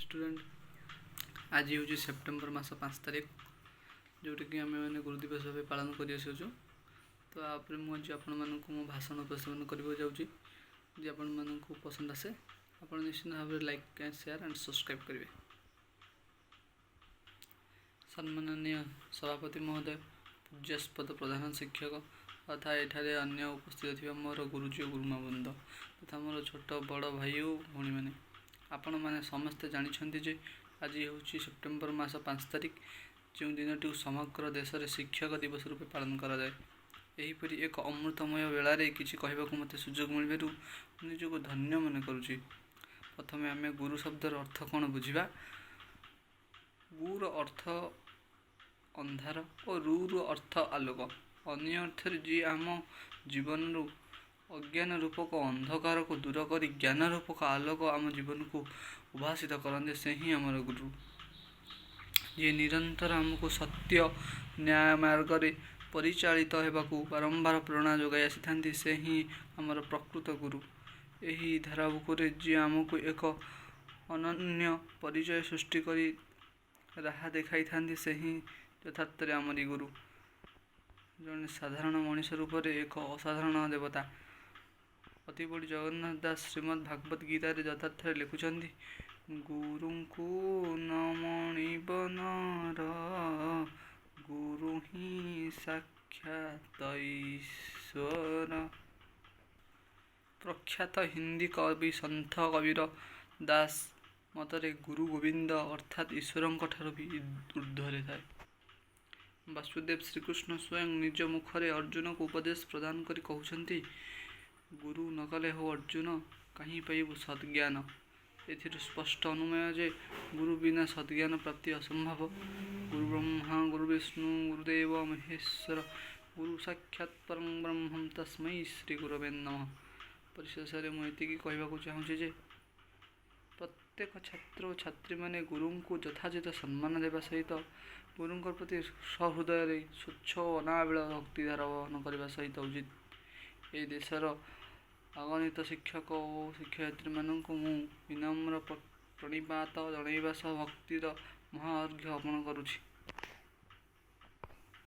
Student, ଆଜି ହେଉଛି September ମାସ 5 ତାରିଖ, ଯେଉଁଟାକି ଆମେମାନେ ଗୁରୁ ଦିବସ ଭାବେ ପାଳନ କରି ଆସୁଅଛୁ। ତ ତାପରେ ମୁଁ ଆଜି ଆପଣମାନଙ୍କୁ ମୋ ଭାଷଣ ଉପସ୍ଥାପନ କରିବାକୁ ଯାଉଛି। ଯଦି ଆପଣମାନଙ୍କୁ ପସନ୍ଦ ଆସେ, ଆପଣ ନିଶ୍ଚିତ ଭାବରେ ଲାଇକ୍, ସେୟାର ଆଣ୍ଡ ସବସ୍କ୍ରାଇବ୍ କରିବେ। ସମ୍ମାନନୀୟ ସଭାପତି ମହୋଦୟ, ପୂଜ୍ୟାସ୍ପଦ ପ୍ରଧାନ ଶିକ୍ଷକ ତଥା ଏଠାରେ ଅନ୍ୟ ଉପସ୍ଥିତ ଥିବା ମୋର ଗୁରୁଜୀ ଓ ଗୁରୁମା ବୃନ୍ଦ ତଥା ମୋର ଛୋଟ ବଡ଼ ଭାଇ ଓ ଭଉଣୀମାନେ, ଆପଣମାନେ ସମସ୍ତେ ଜାଣିଛନ୍ତି ଯେ ଆଜି ହେଉଛି ସେପ୍ଟେମ୍ବର ମାସ 5 ତାରିଖ, ଯେଉଁ ଦିନଟିକୁ ସମଗ୍ର ଦେଶରେ ଶିକ୍ଷକ ଦିବସ ରୂପେ ପାଳନ କରାଯାଏ। ଏହିପରି ଏକ ଅମୃତମୟ ବେଳାରେ କିଛି କହିବାକୁ ମୋତେ ସୁଯୋଗ ମିଳିବାରୁ ମୁଁ ନିଜକୁ ଧନ୍ୟ ମନେ କରୁଛି। ପ୍ରଥମେ ଆମେ ଗୁରୁ ଶବ୍ଦର ଅର୍ଥ କ'ଣ ବୁଝିବା। ଗୁର ଅର୍ଥ ଅନ୍ଧାର ଓ ରୁର ଅର୍ଥ ଆଲୋକ। ଅନ୍ୟ ଅର୍ଥରେ, ଯିଏ ଆମ ଜୀବନରୁ ଅଜ୍ଞାନ ରୂପକ ଅନ୍ଧକାରକୁ ଦୂର କରି ଜ୍ଞାନ ରୂପକ ଆଲୋକ ଆମ ଜୀବନକୁ ଉଦ୍ଭାସିତ କରନ୍ତି, ସେ ହିଁ ଆମର ଗୁରୁ। ଯିଏ ନିରନ୍ତର ଆମକୁ ସତ୍ୟ ନ୍ୟାୟ ମାର୍ଗରେ ପରିଚାଳିତ ହେବାକୁ ବାରମ୍ବାର ପ୍ରେରଣା ଯୋଗାଇ ଆସିଥାନ୍ତି, ସେ ହିଁ ଆମର ପ୍ରକୃତ ଗୁରୁ। ଏହି ଧରାବୁକୁରେ ଯିଏ ଆମକୁ ଏକ ଅନନ୍ୟ ପରିଚୟ ସୃଷ୍ଟି କରି ରାହା ଦେଖାଇଥାନ୍ତି, ସେ ହିଁ ଯଥାର୍ଥରେ ଆମରି ଗୁରୁ। ଜଣେ ସାଧାରଣ ମଣିଷ ରୂପରେ ଏକ ଅସାଧାରଣ ଦେବତା। ଅତିବଡ଼ି ଜଗନ୍ନାଥ ଦାସ ଶ୍ରୀମଦ୍ ଭାଗବତ ଗୀତାରେ ଯଥାର୍ଥରେ ଲେଖୁଛନ୍ତି, "ଗୁରୁଙ୍କୁ ନ ମଣିବ ନର, ଗୁରୁ ହିଁ ସାକ୍ଷାତ ଈଶ୍ୱର।" ପ୍ରଖ୍ୟାତ ହିନ୍ଦୀ କବି ସନ୍ଥ କବୀର ଦାସ ମତରେ ଗୁରୁ ଗୋବିନ୍ଦ ଅର୍ଥାତ୍ ଈଶ୍ୱରଙ୍କ ଠାରୁ ବି ଉର୍ଦ୍ଧ୍ୱରେ ଥାଏ। ବାସୁଦେବ ଶ୍ରୀକୃଷ୍ଣ ସ୍ୱୟଂ ନିଜ ମୁଖରେ ଅର୍ଜୁନକୁ ଉପଦେଶ ପ୍ରଦାନ କରି କହୁଛନ୍ତି, "ଗୁରୁ ନ କଲେ ହୋ ଅର୍ଜୁନ, କାହିଁ ପାଇବୁ ସଦ୍ଜ୍ଞାନ।" ଏଥିରୁ ସ୍ପଷ୍ଟ ଅନୁମେୟ ଯେ ଗୁରୁ ବିନା ସଦ୍ଜ୍ଞାନ ପ୍ରାପ୍ତି ଅସମ୍ଭବ। "ଗୁରୁ ବ୍ରହ୍ମା, ଗୁରୁ ବିଷ୍ଣୁ, ଗୁରୁଦେବ ମହେଶ୍ୱର, ଗୁରୁ ସାକ୍ଷାତ ପରଂ ବ୍ରହ୍ମ, ତସ୍ମୈ ଶ୍ରୀ ଗୁରବେ ନମଃ।" ପରିଶେଷରେ ମୁଁ ଏତିକି କହିବାକୁ ଚାହୁଁଛି ଯେ ପ୍ରତ୍ୟେକ ଛାତ୍ର ଓ ଛାତ୍ରୀମାନେ ଗୁରୁଙ୍କୁ ଯଥାଯଥ ସମ୍ମାନ ଦେବା ସହିତ ଗୁରୁଙ୍କ ପ୍ରତି ସହୃଦୟରେ ସ୍ୱଚ୍ଛ ଓ ଅନାବିଳ ଭକ୍ତିଧାରା ବହନ କରିବା ସହିତ ଉଚିତ। ଏହି ଦେଶର ଅଗଣିତ ଶିକ୍ଷକ ଓ ଶିକ୍ଷୟିତ୍ରୀମାନଙ୍କୁ ମୁଁ ବିନମ୍ର ପ୍ରଣିପାତ ଜଣାଇବା ସହ ଭକ୍ତିର ମହାଅର୍ଘ୍ୟ ଅର୍ପଣ କରୁଛି।